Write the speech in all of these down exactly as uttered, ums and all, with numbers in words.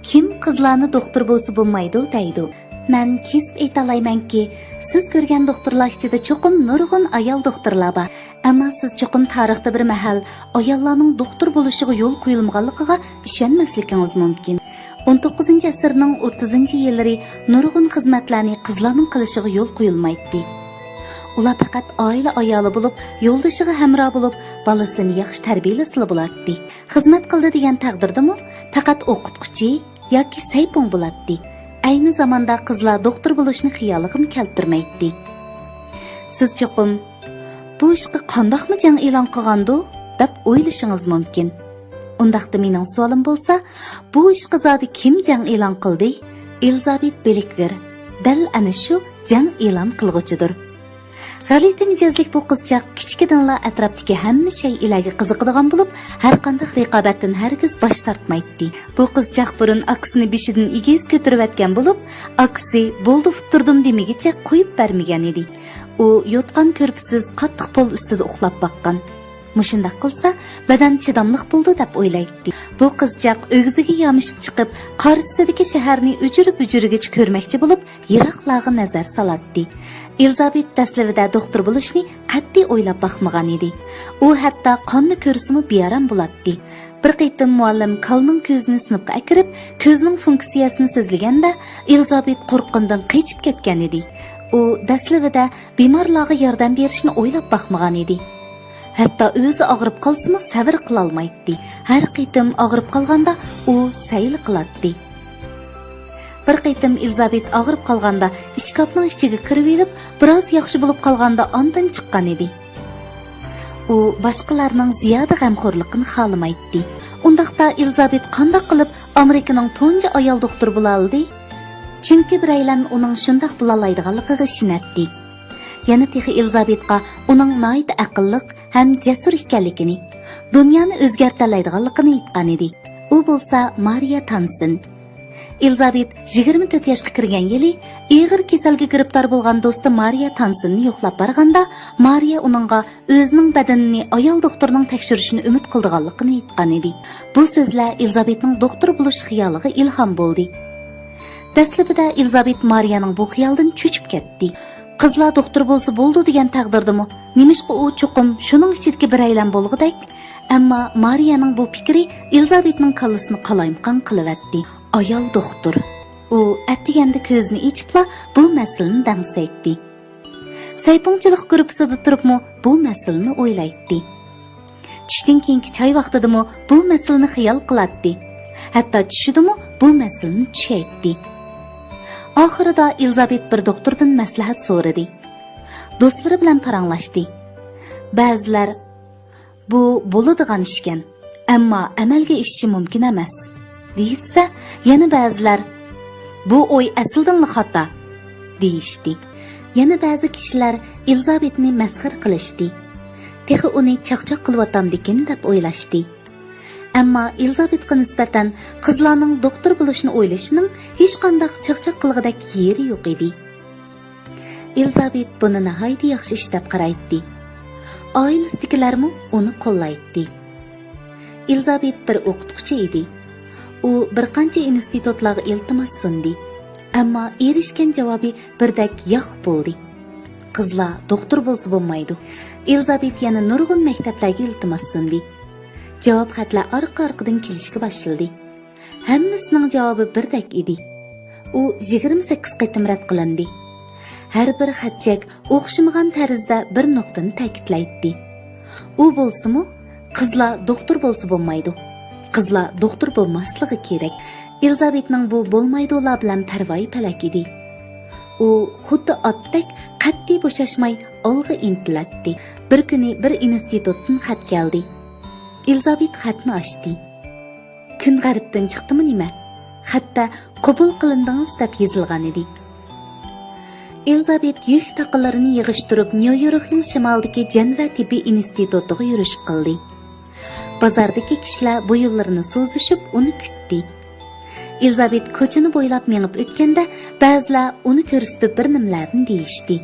كىم قىزلارنى دوختۇر بولسا بولمايدۇ دەيدۇ؟ مەن كېسىپ ئېيتالايمەنكى، سىز كۆرگەن دوختۇرلار ئىچىدە چوقۇم نۇرغۇن ئايال دوختۇرلار بار. ئەمما سىز چوقۇم تارىختا بىر مەھەل ئاياللارنىڭ دوختۇر بولۇشىغا يول قويۇلمىغانلىقىغا ئىشەنمەسلىكىڭىز مۇمكىن. ئون توققۇزىنچى ئەسىرنىڭ ئوتتۇزىنچى يىللىرى نۇرغۇن خىزمەتلەرنى قىزلارنىڭ قىلىشىغا يول قويۇلمايتتى. ئۇلار پەقەت ئائىلە ئايالى بولۇپ، يولدىشىغا ھەمراھ بولۇپ، بالىسىنى ياخشى تەربىيەلىسىلا بولاتتى. خىزمەت قىلدى دېگەن تەقدىردىمۇ پەقەت ئوقۇتقۇچى ياكى سەيپۇڭ بولاتتى. ئەينى زاماندا قىزلار دوختۇر بولۇشنى خىيالىغىمۇ كەلتۈرمەيتتى. سىز چوقۇم، «بۇ ئىشقا قانداقمۇ جەڭ ئېلان قىلغاندۇ؟» دەپ ئويلىشىڭىز مۇمكىن. ئۇنداقتا مېنىڭ سوئالىم بولسا، بۇ ئىشقا زادى كىم جەڭ ئېلان قىلدى؟ ئېلىزابېت بىلىكۋېر دەل ئەنە شۇ جەڭ ئېلان قىلغۇچىدۇر. غەلىتە مىجەزلىك بۇ قىزچاق كىچىكىدىنلا ئەتراپتىكى ھەممە شەيئىلەرگە قىزىقىدىغان بولۇپ، ھەرقانداق رىقابەتتىن ھەرگىز باش تارتمايتتى. بۇ قىزچاق بۇرۇن ئاكىسىنى بېشىدىن ئېگىز كۆتۈرۈۋەتكەن بولۇپ، ئاكىسى «بولدى، ئۇتتۇردۇم» دېمىگىچە قويۇپ بەرمىگەن ئىدى. ئۇ يوتقان-كۆرپىسىز قاتتىق پول ئۈستىدە ئۇخلاپ باققان. مۇشۇنداق قىلسا، بەدەن چىداملىق بولىدۇ دەپ ئويلايتتى. بۇ قىزچاق ئۆگزىگە يامىشىپ چىقىپ، قارشىسىدىكى شەھەرنى ئۆچۈرە-بۈچۈرىگىچە كۆرمەكچى بولۇپ، يىراقلارغا نەزەر سالاتتى. ئېلىزابېت دەسلىۋىدە دوختۇر بولۇشنى قەتئىي ئويلاپ باقمىغان ئىدى. ئۇ ھەتتا قاننى كۆرسىمۇ بىئارام بولاتتى. بىر قېتىم مۇئەللىم كالنىڭ كۆزىنى سىنىپقا ئەكىرىپ، كۆزنىڭ فۇنكسىيەسىنى سۆزلىگەندە، ئېلىزابېت قورققىنىدىن قېچىپ كەتكەن ئىدى. ئۇ دەسلىۋىدە بىمارلارغا ياردەم بېرىشنى ئويلاپ باقمىغان ئىدى. ھەتتا ئۆزى ئاغرىپ قالسىمۇ سەۋر قىلالمايتتى. ھەر قېتىم ئاغرىپ قالغاندا ئۇ سەيلە قىلاتتى. بىر قېتىم ئېلىزابېت ئاغرىپ قالغاندا ئىشكاپنىڭ ئىچىگە كىرىۋېلىپ، بىراز ياخشى بولۇپ قالغاندا ئاندىن چىققان ئىدى. ئۇ باشقىلارنىڭ زىيادە غەمخورلۇقىنى خالىمايتتى. ئۇنداقتا ئېلىزابېت قانداق قىلىپ ئامېرىكىنىڭ تۇنجى ئايال دوختۇرى بولالىدى؟ چۈنكى بىرەيلەن ئۇنىڭ شۇنداق بولالايدىغانلىقىغا ئىشىنەتتى. يەنە تېخى ئېلىزابېتقا ئۇنىڭ ناھايىتى ئەقىللىق ھەم جەسۇر ئىكەنلىكىنى، دۇنيانى ئۆزگەرتەلەيدىغانلىقىنى ئېيتقان ئىدى. ئۇ بولسا مارىيا تانسېن. ئېلىزابېت يىگىرمە تۆت ياشقا كىرگەن يىلى ئېغىر كېسەلگە گىرىپتار بولغان دوستى مارىيا تانسېننى يوقلاپ بارغاندا، مارىيا ئۇنىڭغا ئۆزىنىڭ بەدىنىنى ئايال دوختۇرنىڭ تەكشۈرۈشىنى ئۈمىد قىلىدىغانلىقىنى ئېيتقان ئىدى. بۇ سۆزلەر ئېلىزابېتنىڭ دوختۇر بولۇش خىيالىغا ئىلھام بولدى. دەسلىپىدە ئېلىزابېت مارىيانىڭ بۇ خىيالىدىن چۆچۈپ كەتتى. قىزلار دوختۇر بولسا بولىدۇ دېگەن تەقدىردىمۇ، نېمىشقا ئۇ چوقۇم شۇنىڭ ئىچىدىكى بىرەيلەن بولغۇدەك؟ ئەمما مارىيانىڭ بۇ پىكرى ئېلىزابېتنىڭ كاللىسىنى قالايمىقان قىلىۋەتتى. ئايال دوختۇر. ئۇ ئەتىگەندە كۆزىنى ئېچىپلا بۇ مەسىلىنى دەڭسەيتتى. سەيپۇڭچىلىق گۇرۇپپىسىدا تۇرۇپمۇ بۇ مەسىلىنى ئويلايتتى. چۈشتىن كېيىنكى چاي ۋاقتىدىمۇ بۇ مەسىلىنى خىيال قىلاتتى. ھەتتا چۈشىدىمۇ بۇ مەسىلىنى چۈشەيتتى. ئاخىرىدا ئېلىزابېت بىر دوختۇردىن مەسلىھەت سورىدى. دوستلىرى بىلەن پاراڭلاشتى. بەزىلەر، «بۇ بولىدىغان ئىشكەن، ئەمما ئەمەلگە ئېشىشى مۇمكىن ئەمەس» دېيىشسە، يەنە بەزىلەر، «بۇ ئوي ئەسلىدىنلا خاتا» دېيىشتى. يەنە بەزى كىشىلەر ئېلىزابېتنى مەسخىرە قىلىشتى. تېخى ئۇنى چاقچاق قىلىۋاتامدىكىن دەپ ئويلاشتى. ئەمما ئېلىزابېتقا نىسبەتەن قىزلارنىڭ دوختۇر بولۇشنى ئويلىشىنىڭ ھېچقانداق چاقچاق قىلغۇدەك يېرى يوق ئىدى. ئېلىزابېت بۇنى ناھايىتى ياخشى ئىش دەپ قارايتتى. ئائىلىسىدىكىلەرمۇ ئۇنى قوللايتتى. ئېلىزابېت بىر ئوقۇتقۇچى ئىدى. ئۇ بىر قانچە ئىنستىتۇتلارغا ئىلتىماس سۇندى. ئەمما ئېرىشكەن جاۋابى بىردەك ياق بولدى. قىزلار دوختۇر بولسا بولمايدۇ. ئېلىزابېت يەنە نۇرغۇن مەكتەپلەرگە ئىلتىماس سۇندى. جاۋاب خەتلەر ئارقا-ئارقىدىن كېلىشكە باشلىدى. ھەممىسىنىڭ جاۋابى بىردەك ئىدى. ئۇ يىگىرمە سەككىز قېتىم رەت قىلىندى. ھەر بىر خەتچەك ئوخشىمىغان تەرزدە بىر نۇقتىنى تەكىتلەيتتى. ئۇ بولسىمۇ، «قىزلار دوختۇر بولسا بولمايدۇ. قىزلار دوختۇر بولماسلىقى كېرەك.» ئېلىزابېتنىڭ بۇ بولمايدۇلار بىلەن پەرۋايى پەلەك ئىدى. ئۇ خۇددى ئاتتەك قەتئىي بوشاشماي ئالغا ئىنتىلەتتى. بىر كۈنى بىر ئىنستىتۇتتىن خەت كەلدى. ئېلىزابېت خەتنى ئاچتى. «كۈن غەربتىن چىقتىمۇ نېمە؟» خەتتە «قوبۇل قىلىندىڭىز» دەپ يېزىلغان ئىدى. ئېلىزابېت يۈك تاقىلىرىنى يىغىشتۇرۇپ، نيۇ يوركنىڭ شىمالىدىكى جەنۋە تېببىي ئىنستىتۇتىغا يۈرۈش قىلدى. بازاردىكى كىشىلەر بويۇنلىرىنى سوزۇشۇپ، ئۇنى كۈتتى. ئېلىزابېت كوچىنى بويلاپ مېڭىپ ئۆتكەندە، بەزىلەر ئۇنى كۆرسىتىپ بىر نېمىلەرنى دېيىشتى.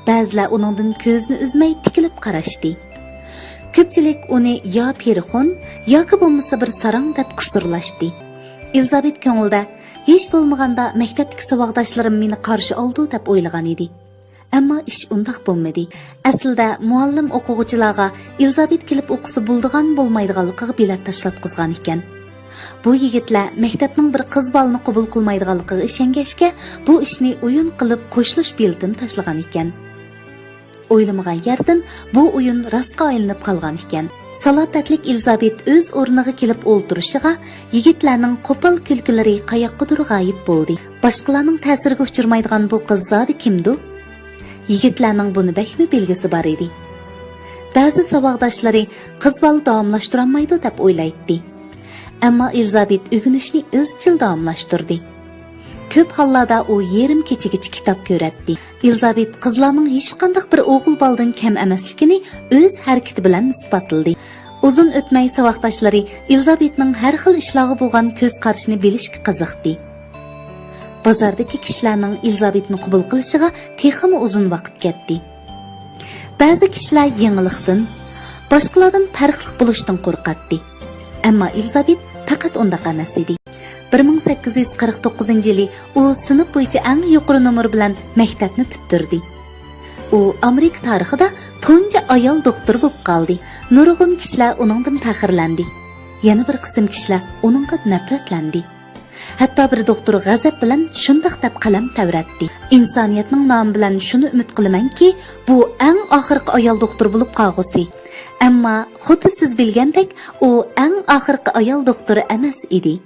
بەزىلەر ئۇنىڭدىن كۆزىنى ئۈزمەي تىكىلىپ قاراشتى. كۆپچىلىك ئۇنى يا پېرىخون، ياكى بولمىسا بىر ساراڭ دەپ قۇسۇرلاشتى. ئېلىزابېت كۆڭلىدە، ھېچ بولمىغاندا مەكتەپتىكى ساۋاقداشلىرىم مېنى قارشى ئالىدۇ دەپ ئويلىغان ئىدى. ئەمما ئىش ئۇنداق بولمىدى. ئەسلىدە مۇئەللىم ئوقۇغۇچىلارغا ئېلىزابېت كېلىپ ئوقۇسا بولىدىغان بولمايدىغانلىقىغا بېلەت تاشلاتقۇزغان ئىكەن. بۇ يىگىتلەر مەكتەپنىڭ بىر قىز بالىنى قوبۇل قىلمايدىغانلىقىغا ئىشەنگەچكە، بۇ ئىشنى ئويۇن قىلىپ قوشۇلۇش بېلىتىنى تاشلىغان ئىكەن. ئويلىمىغان يەردىن بۇ ئويۇن راستقا ئايلىنىپ قالغان ئىكەن. سالاپەتلىك ئېلىزابېت ئۆز ئورنىغا كېلىپ ئولتۇرۇشىغا يىگىتلەرنىڭ قوپال كۈلكىلىرى قاياققىدۇر غايىب بولدى. باشقىلارنىڭ تەسىرىگە ئۇچرىمايدىغان بۇ قىز زادى كىمدۇ؟ يىگىتلەرنىڭ بۇنى بەكمۇ بىلگۈسى بار ئىدى. بەزى ساۋاقداشلىرى قىز بالا داۋاملاشتۇرالمايدۇ دەپ ئويلايتتى. ئەمما ئېلىزابېت ئۆگىنىشنى ئىزچىل داۋاملاشتۇردى. كۆپ ھاللاردا ئۇ يېرىم كېچىگىچە كىتاب كۆرەتتى. ئېلىزابېت قىزلارنىڭ ھېچقانداق بىر ئوغۇل بالىدىن كەم ئەمەسلىكىنى ئۆز ھەرىكىتى بىلەن ئىسپاتلىدى. ئۇزۇن ئۆتمەي ساۋاقداشلىرى ئېلىزابېتنىڭ ھەر خىل ئىشلارغا بولغان كۆز قارىشىنى بىلىشكە قىزىقتى. بازاردىكى كىشىلەرنىڭ ئېلىزابېتنى قوبۇل قىلىشىغا تېخىمۇ ئۇزۇن ۋاقىت كەتتى. بەزى كىشىلەر يېڭىلىقتىن، باشقىلاردىن پەرقلىق بولۇشتىن قورقاتتى. ئەمما ئېلىزابېت پەقەت ئۇنداق ئەمەس ئىدى. بىر مىڭ سەككىز يۈز قىرىق توققۇزىنچى يىلى ئۇ سىنىپ بويىچە ئەڭ يۇقىرى نومۇر بىلەن مەكتەپنى پۈتتۈردى. ئۇ ئامېرىكا تارىخىدا تۇنجى ئايال دوختۇر بولۇپ قالدى. نۇرغۇن كىشىلەر ئۇنىڭدىن پەخىرلەندى. يەنە بىر قىسىم كىشىلەر ئۇنىڭغا نەپرەتلەندى. ھەتتا بىر دوختۇر غەزەپ بىلەن شۇنداق دەپ قەلەم تەۋرەتتى: «ئىنسانىيەتنىڭ نامى بىلەن شۇنى ئۈمىد قىلىمەنكى، بۇ ئەڭ ئاخىرقى ئايال دوختۇر بولۇپ قالغۇسى.» ئەمما خۇددى سىز بىلگەندەك، ئۇ ئەڭ ئاخىرقى ئايال دوختۇر ئەمەس ئىدى.